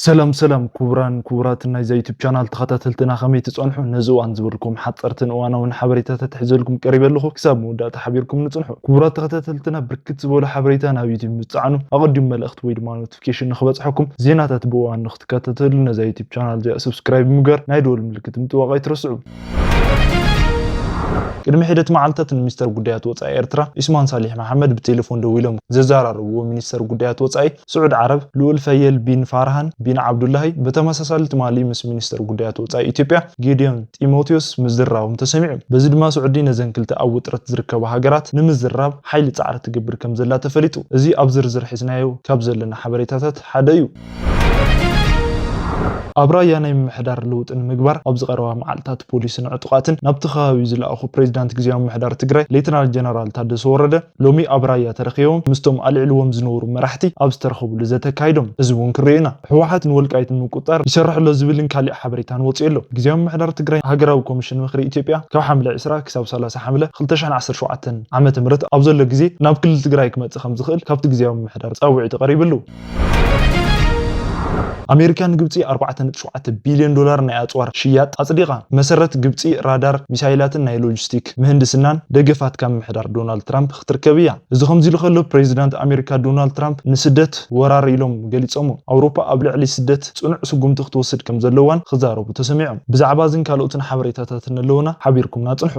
ሰላም ሰላም ክቡራን ክቡራት ናይዛ ዩቱብ ቻናል ተኸታተልትና፣ ከመይ ትጸንሑ? ነዚ እዋን ዝበልኩም ሓጸርትን እዋናውን ሓበሬታታት ሒዘልኩም ቀሪበ ኣለኹ። ክሳብ መወዳእታ ሓቢርኩም ንጽንሑ። ክቡራት ተኸታተልትና፣ ብርክት ዝበሉ ሓበሬታ ናብ ዩቱብ ምጽዓኑ ኣቐዲሙ መልእኽቲ ወይ ድማ ኖቲፊኬሽን ንኽበጽሐኩም፣ ዜናታት ብእዋኑ ንኽትከታተሉ ነዛ ዩቱብ ቻናል እዚኣ ሰብስክራይብ ብምግባር ናይ ደወል ምልክት ምጥዋቕ ኣይትረስዑ። ቅድሚ ሒደት መዓልታት ንሚኒስተር ጉዳያት ወጻኢ ኤርትራ ዑስማን ሳሊሕ መሓመድ ብቴሌፎን ደዊሎም ዘዘራረብዎ ሚኒስተር ጉዳያት ወጻኢ ስዑድ ዓረብ ልኡል ፈየል ቢን ፋርሃን ቢን ዓብዱላሂ፣ ብተመሳሳሊ ትማሊ ምስ ሚኒስተር ጉዳያት ወጻኢ ኢትዮጵያ ጌዲዮን ጢሞቴዎስ ምዝራቦም ተሰሚዑ። በዚ ድማ ስዑዲ ነዘን ክልተ ኣብ ውጥረት ዝርከባ ሃገራት ንምዝራብ ሓይሊ ጻዕሪ ትገብር ከም ዘላ ተፈሊጡ። እዚ ኣብ ዝርዝር ሒዝናዮ ካብ ዘለና ሓበሬታታት ሓደ እዩ። ኣብ ራያ ናይ ምምሕዳር ለውጢ ንምግባር ኣብዚ ቀረባ መዓልታት ፖሊስን ዕጡቓትን ናብቲ ከባቢ ዝለኣኹ ፕሬዚዳንት ግዝያዊ ምምሕዳር ትግራይ ሌተናል ጀነራል ታደሰ ወረደ ሎሚ ኣብ ራያ ተረኺቦም ምስቶም ኣልዒልዎም ዝነበሩ መራሕቲ ኣብ ዝተረኸብሉ ዘተ ኣካይዶም። እዚ እውን ክርእዩና። ህወሓት ንወልቃይት ንምቁጣር ይሰርሕ ኣሎ ዝብልን ካሊእ ሓበሬታን ወፂኡ ኣሎ። ግዝያዊ ምምሕዳር ትግራይ ሃገራዊ ኮሚሽን ምኽሪ ኢትዮጵያ ካብ ሓምለ ዕስራ ክሳብ ሰላሳ ሓምለ ክልተ ሽሕን ዓሰርተ ሸውዓተን ዓመተ ምህረት ኣብ ዘሎ ግዜ ናብ ክልል ትግራይ ክመፅእ ከም ዝኽእል ካብቲ ግዝያዊ ምምሕዳር ፃውዒት ቀሪቡ ኣሎ። ኣሜሪካ ንግብፂ ኣርባዕተ ነጥቢ ሸውዓተ ቢልዮን ዶላር ናይ ኣፅዋር ሽያጥ ኣፅዲቓ። መሰረት ግብፂ ራዳር፣ ሚሳይላትን ናይ ሎጂስቲክ ምህንድስናን ደገፋት ካብ ምምሕዳር ዶናልድ ትራምፕ ክትርከብ እያ። እዚ ከምዚ ኢሉ ከሎ ፕሬዚዳንት ኣሜሪካ ዶናልድ ትራምፕ ንስደት ወራር ኢሎም ገሊጾሞ። ኣውሮፓ ኣብ ልዕሊ ስደት ጽኑዕ ስጉምቲ ክትወስድ ከም ዘለዋን ክዛረቡ ተሰሚዖም። ብዛዕባ እዝን ካልኦትን ሓበሬታታትን ኣለውና፣ ሓቢርኩምና ጽንሑ።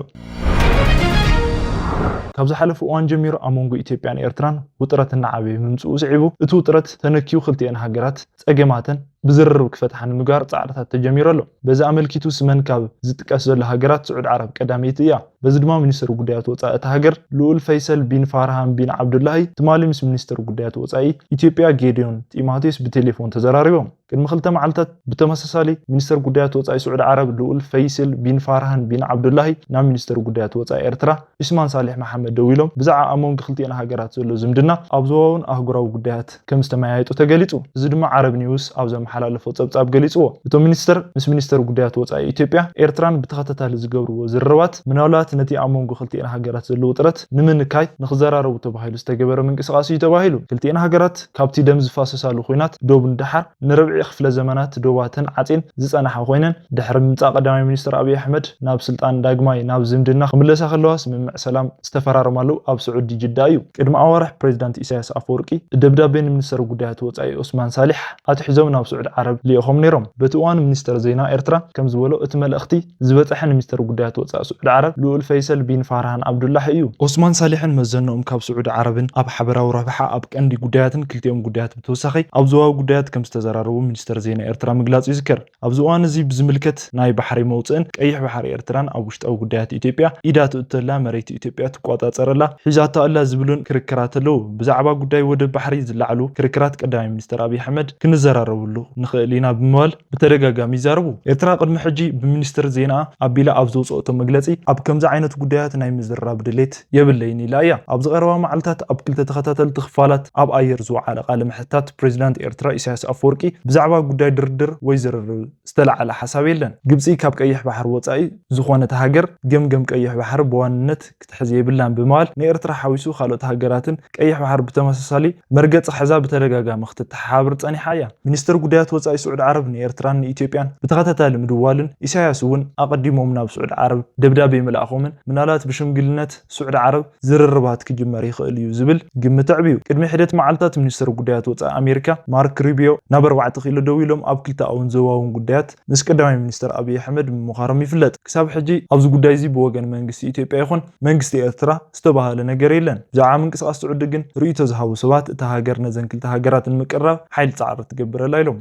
ካብ ዝሓለፈ እዋን ጀሚሩ ኣብ መንጎ ኢትዮጵያን ኤርትራን ውጥረት እናዓበየ ምምጽኡ ስዒቡ፣ እቲ ውጥረት ተነኪዩ ክልቲኤን ሃገራት ጸገማተን ብዝርርብ ክፈትሓ ንምግባር ጻዕርታት ተጀሚሩ ኣሎ። በዚ ኣመልኪቱ ስመን ካብ ዝጥቀስ ዘሎ ሃገራት ስዑድ ዓረብ ቀዳመይቲ እያ። በዚ ድማ ሚኒስትር ጉዳያት ወጻኢ እታ ሃገር ልኡል ፈይሰል ቢን ፋርሃን ቢን ዓብዱላሂ ትማሊ ምስ ሚኒስትር ጉዳያት ወጻኢ ኢትዮጵያ ጌዲዮን ጢሞቴዎስ ብቴሌፎን ተዘራሪቦም። ቅድሚ ክልተ መዓልታት ብተመሳሳሊ ሚኒስትር ጉዳያት ወጻኢ ስዑድ ዓረብ ልኡል ፈይሰል ቢን ፋርሃን ቢን ዓብዱላሂ ናብ ሚኒስትር ጉዳያት ወጻኢ ኤርትራ ዑስማን ሳልሕ መሓመድ ደዊሎም ብዛዕባ ኣብ መንጎ ክልቲኤን ሃገራት ዘሎ ዝምድና ኣብ ዞባውን ኣህጉራዊ ጉዳያት ከም ዝተመያየጡ ተገሊጹ። እዚ ድማ ዓረብ ኒውስ ኣብ ዘመሓላለፎ ጸብጻብ ገሊጽዎ። እቶም ሚኒስትር ምስ ሚኒስትር ጉዳያት ወጻኢ ኢትዮጵያ ኤርትራን ብተኸታታሊ ዝገብርዎ ዝርርባት ምናልባት ነቲ ኣብ መንጎ ክልቲኤን ሃገራት ዘሎ ውጥረት ንምንካይ ንኽዘራረቡ ተባሂሉ ዝተገበረ ምንቅስቓስ እዩ ተባሂሉ። ክልቲኤን ሃገራት ካብቲ ደም ዝፋሰሳሉ ኲናት ዶብ ንደሓር ንርብዒ ክፍለ ዘመናት ዶባተን ዓጽየን ዝጸንሓ ኮይነን ድሕሪ ምምጻእ ቀዳማይ ሚኒስትር ኣብይ ኣሕመድ ናብ ስልጣን ዳግማይ ናብ ዝምድና ክምለሳ ከለዋ ስምምዕ ሰላም ዝተፈራረማሉ ኣብ ስዑዲ ጅዳ እዩ። ቅድሚ ኣዋርሕ ፕሬዚዳንት ኢሳያስ ኣፈወርቂ ደብዳቤ ንሚኒስተር ጉዳያት ወጻኢ ዑስማን ሳሊሕ ኣትሒዞም ናብ ስዑዲ ዓረብ ልኢኾም ነይሮም። በቲ እዋን ሚኒስተር ዜና ኤርትራ ከም ዝበሎ እቲ መልእኽቲ ዝበጽሐ ንሚኒስተር ጉዳያት ወጻኢ ስዑዲ ዓረብ ልኡል ፈይሰል ቢን ፋርሃን ዓብዱላሂ እዩ። ዑስማን ሳሊሕን መዘንኦም ካብ ስዑዲ ዓረብን ኣብ ሓበራዊ ረብሓ ኣብ ቀንዲ ጉዳያትን ክልቲኦም ጉዳያት ብተወሳኺ ኣብ ዞባዊ ጉዳያት ከም ዝተዘራረቡ ሚኒስተር ዜና ኤርትራ ምግላጹ ይዝከር። ኣብዚ እዋን እዚ ብዝምልከት ናይ ባሕሪ መውጽእን ቀይሕ ባሕሪ ኤርትራን ኣብ ውሽጣዊ ጉዳያት ኢትዮጵያ ኢዳ ትእተላ፣ መሬት ኢትዮጵያ ትቆጻጸረላ፣ ሒዛታ ኣላ ዝብሉን ክርክራት ኣለዉ። ብዛዕባ ጉዳይ ወደብ ባሕሪ ዝለዓሉ ክርክራት ቀዳማይ ሚኒስትር ኣብይ ኣሕመድ ክንዘራረብሉ ንኽእል ኢና ብምባል ብተደጋጋሚ ይዛረቡ። ኤርትራ ቅድሚ ሕጂ ብሚኒስትር ዜና ኣቢላ ኣብ ዘውፅኦቶ መግለጺ ኣብ ከምዚ ዓይነት ጉዳያት ናይ ምዝራብ ድሌት የብለይን ኢላ እያ። ኣብዚ ቀረባ መዓልታት ኣብ ክልተ ተኸታተልቲ ክፋላት ኣብ ኣየር ዝወዓለ ቃለ መሕታት ፕሬዚዳንት ኤርትራ ኢሳያስ ኣፈወርቂ ብዛዕባ ጉዳይ ድርድር ወይ ዝርርብ ዝተለዓለ ሓሳብ የለን። ግብጺ ካብ ቀይሕ ባሕሪ ወጻኢ ዝኾነት ሃገር ገምገም ቀይሕ ባሕሪ ብዋንነት ክትሕዝ የብላን ብምባል ንኤርትራ ሓዊሱ ካልኦት ሃገራትን ቀይሕ ባሕሪ ብተመሳሳሊ መርገጽ ክሕዛ ብተደጋጋሚ ክትተሓባብር ጸኒሓ እያ። ሚኒስትር ጉዳያት ወጻኢ ስዑድ ዓረብ ንኤርትራን ንኢትዮጵያን ብተኸታታሊ ምድዋልን ኢሳያስ እውን ኣቐዲሞም ናብ ስዑድ ዓረብ ደብዳቤ ምልኣኾምን ምናልባት ብሽምግልነት ስዑድ ዓረብ ዝርርባት ክጅመር ይኽእል እዩ ዝብል ግምት ኣዕብዩ። ቅድሚ ሒደት መዓልታት ሚኒስትር ጉዳያት ወጻኢ ኣሜሪካ ማርክ ሩቢዮ ናብ ኣርባዕተ ኪሎ ደው ኢሎም ኣብ ክልተኣውን ዞባውን ጉዳያት ምስ ቀዳማይ ሚኒስትር ኣብይ ኣሕመድ ምምኻሮም ይፍለጥ። ክሳብ ሕጂ ኣብዚ ጉዳይ እዚ ብወገን መንግስቲ ኢትዮጵያ ይኹን መንግስቲ ኤርትራ ዝተባህለ ነገር የለን። ብዛዕባ ምንቅስቓስ ስዑዲ ግን ርእይቶ ዝሃቡ ሰባት እታ ሃገር ነዘን ክልተ ሃገራት ንምቅርራብ ሓይሊ ጻዕሪ ትገብር ኣላ ኢሎም።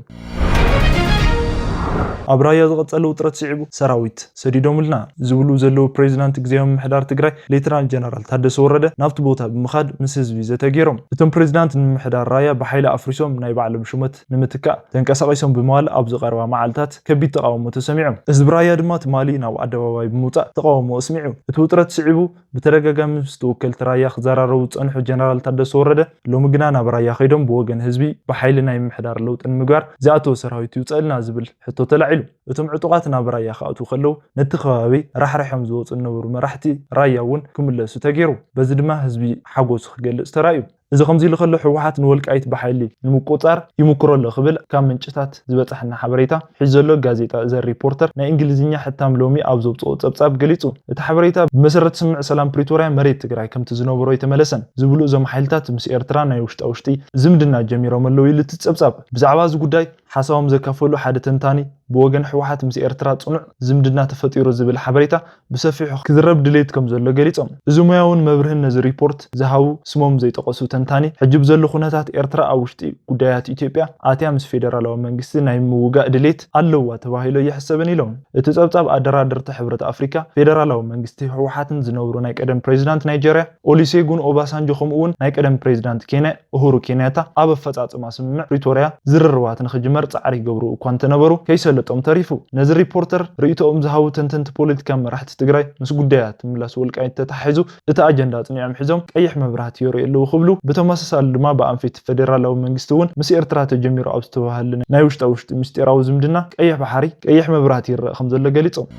ኣብ ራያ ዝቐጸለ ውጥረት ስዒቡ ሰራዊት ሰዲዶምልና ዝብሉ ዘለዉ ፕሬዚዳንት ግዝያዊ ምምሕዳር ትግራይ ሌተናል ጀነራል ታደሰ ወረደ ናብቲ ቦታ ብምኻድ ምስ ህዝቢ ዘተ ገይሮም። እቶም ፕሬዚዳንት ንምምሕዳር ራያ ብሓይሊ ኣፍሪሶም ናይ ባዕሎም ሹመት ንምትካእ ተንቀሳቒሶም ብምባል ኣብዚ ቀረባ መዓልታት ከቢድ ተቓውሞ ተሰሚዖም። ህዝቢ ራያ ድማ ትማሊ ናብ ኣደባባይ ብምውጻእ ተቓውሞ ኣስሚዑ። እቲ ውጥረት ስዒቡ ብተደጋጋሚ ምስ ተወከልቲ ራያ ክዘራረቡ ዝጸንሑ ጀነራል ታደሰ ወረደ ሎሚ ግና ናብ ራያ ከይዶም ብወገን ህዝቢ ብሓይሊ ናይ ምምሕዳር ለውጢ ንምግባር ዝኣተወ ሰራዊት ይውጸልና ዝብል ሕቶ ተላዒሉ። እቶም ዕጡቓት ናብ ራያ ክኣትዉ ከለዉ ነቲ ከባቢ ራሕሪሖም ዝወጹ ዝነበሩ መራሕቲ ራያ እውን ክምለሱ ተገይሩ። በዚ ድማ ህዝቢ ሓጎሱ ክገልጽ ተራእዩ። እዚ ከምዚ ኢሉ ከሎ፣ ህወሓት ንወልቃይት ብሓይሊ ንምቁጻር ይምክሮ ኣሎ ክብል ካብ ምንጭታት ዝበጻሕና ሓበሬታ ሒዙ ዘሎ ጋዜጣ ዘ ሪፖርተር ናይ እንግሊዝኛ ሕታም ሎሚ ኣብ ዘውጽኦ ጸብጻብ ገሊጹ። እቲ ሓበሬታ፣ ብመሰረት ስምምዕ ሰላም ፕሪቶርያ፣ መሬት ትግራይ ከምቲ ዝነበሮ ኣይተመለሰን ዝብሉ እዞም ሓይልታት፣ ምስ ኤርትራ ናይ ውሽጣ ውሽጢ ዝምድና ጀሚሮም ኣለዉ ኢሉ እቲ ጸብጻብ። ብዛዕባ እዚ ጉዳይ ሓሳቦም ዘካፈሉ ሓደ ተንታኒ፣ ብወገን ህወሓት ምስ ኤርትራ ጽኑዕ ዝምድና ተፈጢሩ ዝብል ሓበሬታ ብሰፊሑ ክዝረብ ድሌት ከም ዘሎ ገሊጾም። እዚ ሙያውን መብርህን ነዚ ሪፖርት ዝሃቡ ስሞም ዘይጠቐሱ ተንታኒ፣ ሕጂ ብዘሎ ኩነታት ኤርትራ ኣብ ውሽጢ ጉዳያት ኢትዮጵያ ኣትያ ምስ ፌደራላዊ መንግስቲ ናይ ምውጋእ ድሌት ኣለዋ ተባሂሉ ኣይሕሰብን ኢሎም። እቲ ጸብጻብ፣ ኣደራደርቲ ሕብረት ኣፍሪካ፣ ፌደራላዊ መንግስቲ ህወሓትን ዝነበሩ ናይ ቀደም ፕሬዚዳንት ናይጄርያ ኦሉሴጉን ኦባሳንጆ፣ ከምኡ እውን ናይ ቀደም ፕሬዚዳንት ኬንያ ኡሁሩ ኬንያታ ኣብ ኣፈጻጽማ ስምምዕ ፕሪቶርያ ዝርርባት ንኽጅመር ጻዕሪ ይገብሩ እኳ እንተነበሩ፣ ከይሰለጦም ተሪፉ። ነዚ ሪፖርተር ርእይቶኦም ዝሃቡ ተንተንቲ ፖለቲካ፣ መራሕቲ ትግራይ ምስ ጉዳያት ምላስ ወልቃይት ተታሒዙ እቲ ኣጀንዳ ኣጽኒዖም ሒዞም ቀይሕ መብራህቲ የርእዩ ኣለዉ ክብሉ፣ ብተመሳሳሊ ድማ ብኣንፈት ፌደራላዊ መንግስቲ እውን ምስ ኤርትራ ተጀሚሩ ኣብ ዝተባህለ ናይ ውሽጣ ውሽጢ ምስጢራዊ ዝምድና ቀይሕ ባሕሪ ቀይሕ መብራህቲ ይረአ ከም ዘሎ ገሊጾም።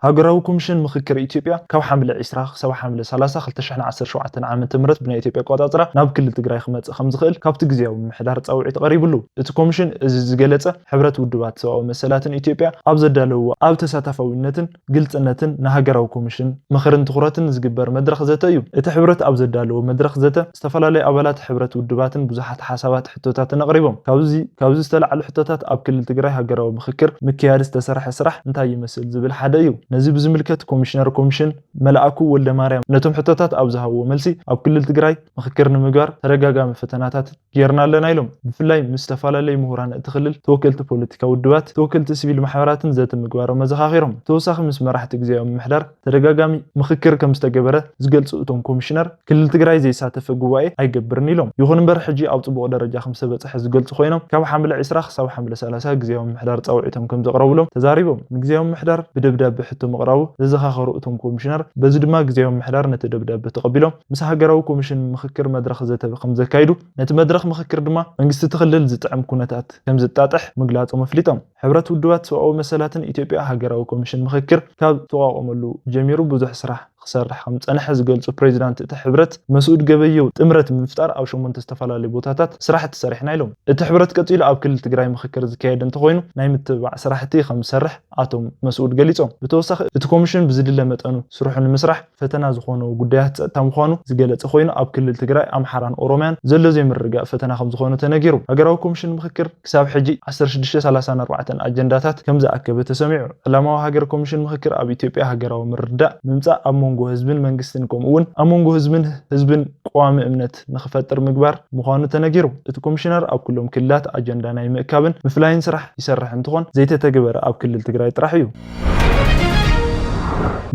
ሃገራዊ ኮሚሽን ምኽክር ኢትዮጵያ ካብ ሓምለ ዕስራ ክሳብ ሓምለ ሰላሳ ክልተ ሽሕን ዓሰርተ ሸውዓተን ዓመተ ምህረት ብናይ ኢትዮጵያ ኣቆጻጽራ ናብ ክልል ትግራይ ክመጽእ ከም ዝኽእል ካብቲ ግዝያዊ ምምሕዳር ጻውዒት ቀሪብሉ። እቲ ኮሚሽን እዚ ዝገለጸ፣ ሕብረት ውድባት ሰብኣዊ መሰላትን ኢትዮጵያ ኣብ ዘዳለውዎ ኣብ ተሳታፋዊነትን ግልጽነትን ንሃገራዊ ኮሚሽን ምኽርን ትኹረትን ዝግበር መድረኽ ዘተ እዩ። እቲ ሕብረት ኣብ ዘዳለዎ መድረኽ ዘተ፣ ዝተፈላለዩ ኣባላት ሕብረት ውድባትን ብዙሓት ሓሳባት ሕቶታትን ኣቕሪቦም። ካብዚ ካብዚ ዝተላዕሉ ሕቶታት፣ ኣብ ክልል ትግራይ ሃገራዊ ምኽክር ምክያድ ዝተሰርሐ ስራሕ እንታይ ይመስል ዝብል ሓደ እዩ። ነዚ ብዝምልከት ኮሚሽነር ኮሚሽን መልኣኩ ወልደ ማርያም ነቶም ሕቶታት ኣብ ዝሃብዎ መልሲ፣ ኣብ ክልል ትግራይ ምኽክር ንምግባር ተደጋጋሚ ፈተናታት ጌርና ኣለና ኢሎም። ብፍላይ ምስ ዝተፈላለዩ ምሁራን እቲ ክልል፣ ተወከልቲ ፖለቲካ ውድባት፣ ተወከልቲ ሲቪል ማሕበራትን ዘተ ምግባሮም ኣዘኻኺሮም። ተወሳኺ ምስ መራሕቲ ግዝያዊ ምምሕዳር ተደጋጋሚ ምኽክር ከም ዝተገበረ ዝገልጹ እቶም ኮሚሽነር፣ ክልል ትግራይ ዘይሳተፈ ጉባኤ ኣይገብርን ኢሎም። ይኹን እምበር፣ ሕጂ ኣብ ጽቡቕ ደረጃ ከም ዝተበጽሐ ዝገልጹ ኮይኖም፣ ካብ ሓምለ ዕስራ ክሳብ ሓምለ ሰላሳ ግዝያዊ ምምሕዳር ጻውዒቶም ከም ዘቕረቡሎም ተዛሪቦም። ንግዝያዊ ምምሕዳር ብደብዳቤ ሕቶ ምቕራቡ ዘዘኻኸሩ እቶም ኮሚሽነር፣ በዚ ድማ ግዝያዊ ምምሕዳር ነቲ ደብዳቤ ተቐቢሎም ምስ ሃገራዊ ኮሚሽን ምኽክር መድረኽ ዘተ ከም ዘካይዱ፣ ነቲ መድረኽ ምኽክር ድማ መንግስቲ እቲ ክልል ዝጥዕም ኩነታት ከም ዝጣጥሕ ምግላጾም ኣፍሊጦም። ሕብረት ውድባት ሰብኣዊ መሰላትን ኢትዮጵያ ሃገራዊ ኮሚሽን ምኽክር ካብ ተቋቋመሉ ጀሚሩ ብዙሕ ስራሕ ክሰርሕ ከም ዝጸንሐ ዝገልጹ ፕሬዚዳንት እቲ ሕብረት መስኡድ ገበየው፣ ጥምረት ንምፍጣር ኣብ ሸሞንተ ዝተፈላለዩ ቦታታት ስራሕቲ ሰሪሕና ኢሎም። እቲ ሕብረት ቀጺሉ ኣብ ክልል ትግራይ ምኽክር ዝካየድ እንተኾይኑ ናይ ምትብባዕ ስራሕቲ ከም ዝሰርሕ ኣቶም መስኡድ ገሊጾም። ብተወሳኺ እቲ ኮሚሽን ብዝድለ መጠኑ ስርሑ ንምስራሕ ፈተና ዝኾኑ ጉዳያት ጸጥታ ምዃኑ ዝገለጸ ኮይኑ፣ ኣብ ክልል ትግራይ፣ ኣምሓራን ኦሮምያን ዘሎ ዘይምርግጋእ ፈተና ከም ዝኾነ ተነጊሩ። ሃገራዊ ኮሚሽን ምኽክር ክሳብ ሕጂ ዓሰርተ ሽዱሽተ ሰላሳን ኣርባዕተን ኣጀንዳታት ከም ዝኣከበ ተሰሚዑ። ዕላማዊ ሃገር ኮሚሽን ምኽክር ኣብ ኢትዮጵያ ሃገራዊ ምርድዳእ ምምጻእ፣ ኣብ መንጎ ህዝብን መንግስትን፣ ከምኡ እውን ኣብ መንጎ ህዝብን ህዝብን ቀዋሚ እምነት ንኽፈጥር ምግባር ምዃኑ ተነጊሩ። እቲ ኮሚሽነር ኣብ ኩሎም ክልላት ኣጀንዳ ናይ ምእካብን ምፍላይን ስራሕ ይሰርሕ እንትኾን፣ ዘይተተግበረ ኣብ ክልል ትግራይ ጥራሕ እዩ።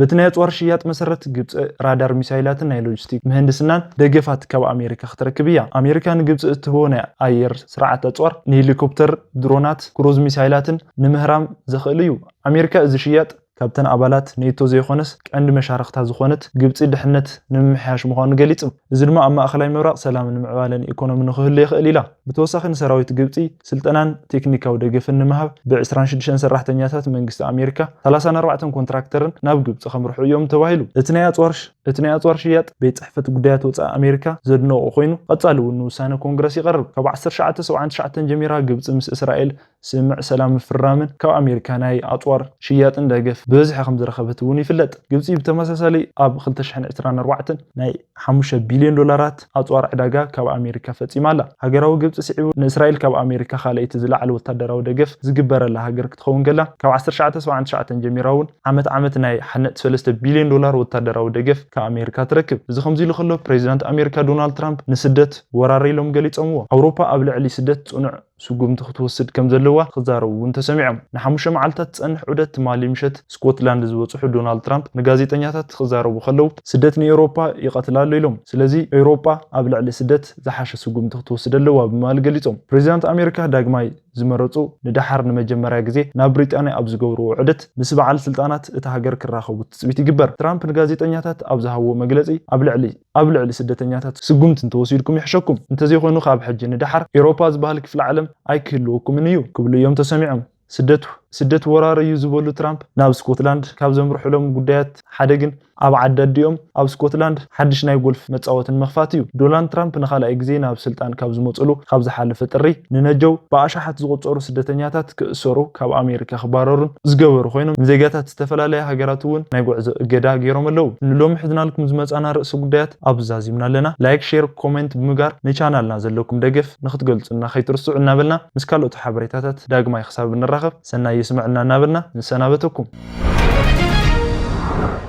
በቲ ናይ ኣጽዋር ሽያጥ መሰረት፣ ግብፂ ራዳር፣ ሚሳይላትን ናይ ሎጂስቲክ ምህንድስናን ደገፋት ካብ ኣሜሪካ ክትረክብ እያ። ኣሜሪካ ንግብፂ እትህቦ ናይ ኣየር ስርዓት ኣጽዋር፣ ንሄሊኮፕተር፣ ድሮናት፣ ክሩዝ ሚሳይላትን ንምህራም ዘኽእል እዩ። ኣሜሪካ እዚ ሽያጥ ካብተን ኣባላት ኔቶ ዘይኮነስ ቀንዲ መሻርኽታ ዝኾነት ግብፂ ድሕነት ንምምሕያሽ ምዃኑ ገሊጹ። እዚ ድማ ኣብ ማእኸላይ ምብራቕ ሰላምን ምዕባለን ኢኮኖሚ ንኽህሉ የኽእል ኢላ። ብተወሳኺ ንሰራዊት ግብፂ ስልጠናን ቴክኒካዊ ደገፍን ንምሃብ ብ ዕስራን ሽዱሽተን ሰራሕተኛታት መንግስቲ ኣሜሪካ፣ ሰላሳን ኣርባዕተን ኮንትራክተርን ናብ ግብፂ ከምርሑ እዮም ተባሂሉ። እቲ ናይ ኣፅዋር ሽ-፣ እቲ ናይ ኣፅዋር ሽያጥ ቤት ፅሕፈት ጉዳያት ወፃኢ ኣሜሪካ ዘድነቖ ኮይኑ፣ ቀፃሊ እውን ንውሳነ ኮንግረስ ይቐርብ። ካብ ዓሰርተ ትሽዓተ ሰብዓን ትሽዓተን ጀሚራ ግብፂ ምስ እስራኤል ስምምዕ ሰላም ምፍራምን ካብ ኣሜሪካ ናይ ኣፅዋር ሽያጥን ደገፍ ብብዝሒ ከም ዝረኸበት እውን ይፍለጥ። ግብፂ ብተመሳሳሊ ኣብ ክልተ ሽሕን ዕስራን ኣርባዕተን ናይ ሓሙሽተ ቢልዮን ዶላራት ኣፅዋር ዕዳጋ ካብ ኣሜሪካ ፈፂማ ኣላ። ሃገራዊ ግብፂ ስዒቡ ንእስራኤል ካብ ኣሜሪካ ካልኣይቲ ዝለዓለ ወታደራዊ ደገፍ ዝግበረላ ሃገር ክትኸውን ከላ፣ ካብ ዓሰርተ ትሽዓተ ሰብዓን ትሽዓተን ጀሚራ እውን ዓመት ዓመት ናይ ሓደ ነጥቢ ሰለስተ ቢልዮን ዶላር ወታደራዊ ደገፍ ካብ ኣሜሪካ ትረክብ። እዚ ከምዚ ኢሉ ከሎ፣ ፕሬዚዳንት ኣሜሪካ ዶናልድ ትራምፕ ንስደት ወራር ኢሎም ገሊፆምዎ። ኣውሮፓ ኣብ ልዕሊ ስደት ፅኑዕ ስጉምቲ ክትወስድ ከም ዘለዋ ክዛረቡ እውን ተሰሚዖም። ንሓሙሽተ መዓልታት ዝጸንሕ ዑደት ትማሊ ምሸት ስኮትላንድ ዝበጽሑ ዶናልድ ትራምፕ ንጋዜጠኛታት ክዛረቡ ከለዉ፣ ስደት ንኤውሮፓ ይቐትል ኣሎ ኢሎም። ስለዚ ኤውሮፓ ኣብ ልዕሊ ስደት ዝሓሸ ስጉምቲ ክትወስድ ኣለዋ ብምባል ገሊጾም። ፕሬዚዳንት ኣሜሪካ ዳግማይ ዝመረጹ ንደሓር ንመጀመርያ ግዜ ናብ ብሪጣንያ ኣብ ዝገብርዎ ዑደት፣ ምስ በዓል ስልጣናት እታ ሃገር ክራኸቡ ትጽቢት ይግበር። ትራምፕ ንጋዜጠኛታት ኣብ ዝሃብዎ መግለጺ፣ ኣብ ልዕሊ ኣብ ልዕሊ ስደተኛታት ስጉምቲ እንተወሲድኩም ይሕሸኩም። እንተዘይኮይኑ፣ ካብ ሕጂ ንደሓር ኤውሮፓ ዝበሃል ክፍለ ዓለም ኣይክህልወኩምን እዩ ክብሉ እዮም ተሰሚዖም። ስደት ስደት ወራር እዩ ዝበሉ ትራምፕ፣ ናብ ስኮትላንድ ካብ ዘምርሑሎም ጉዳያት ሓደ ግን ኣብ ዓዲ ኣዲኦም ኣብ ስኮትላንድ ሓድሽ ናይ ጎልፍ መጻወትን ምኽፋት እዩ። ዶናልድ ትራምፕ ንኻልኣይ ግዜ ናብ ስልጣን ካብ ዝመጽሉ ካብ ዝሓለፈ ጥሪ ንነጀው ብኣሽሓት ዝቑጸሩ ስደተኛታት ክእሰሩ ካብ ኣሜሪካ ክባረሩን ዝገበሩ ኮይኖም፣ ንዜጋታት ዝተፈላለያ ሃገራት እውን ናይ ጉዕዞ እገዳ ገይሮም ኣለዉ። ንሎሚ ሒዝናልኩም ዝመጻና ርእሲ ጉዳያት ኣብዚ ዛዚምና ኣለና። ላይክ፣ ሼር፣ ኮሜንት ብምግባር ንቻናልና ዘለኩም ደገፍ ንክትገልጹልና ከይትርስዑ እናበልና፣ ምስ ካልኦት ሓበሬታታት ዳግማይ ክሳብ እንራኸብ ሰናይ ይስምዕና እናበልና ንሰናበተኩም።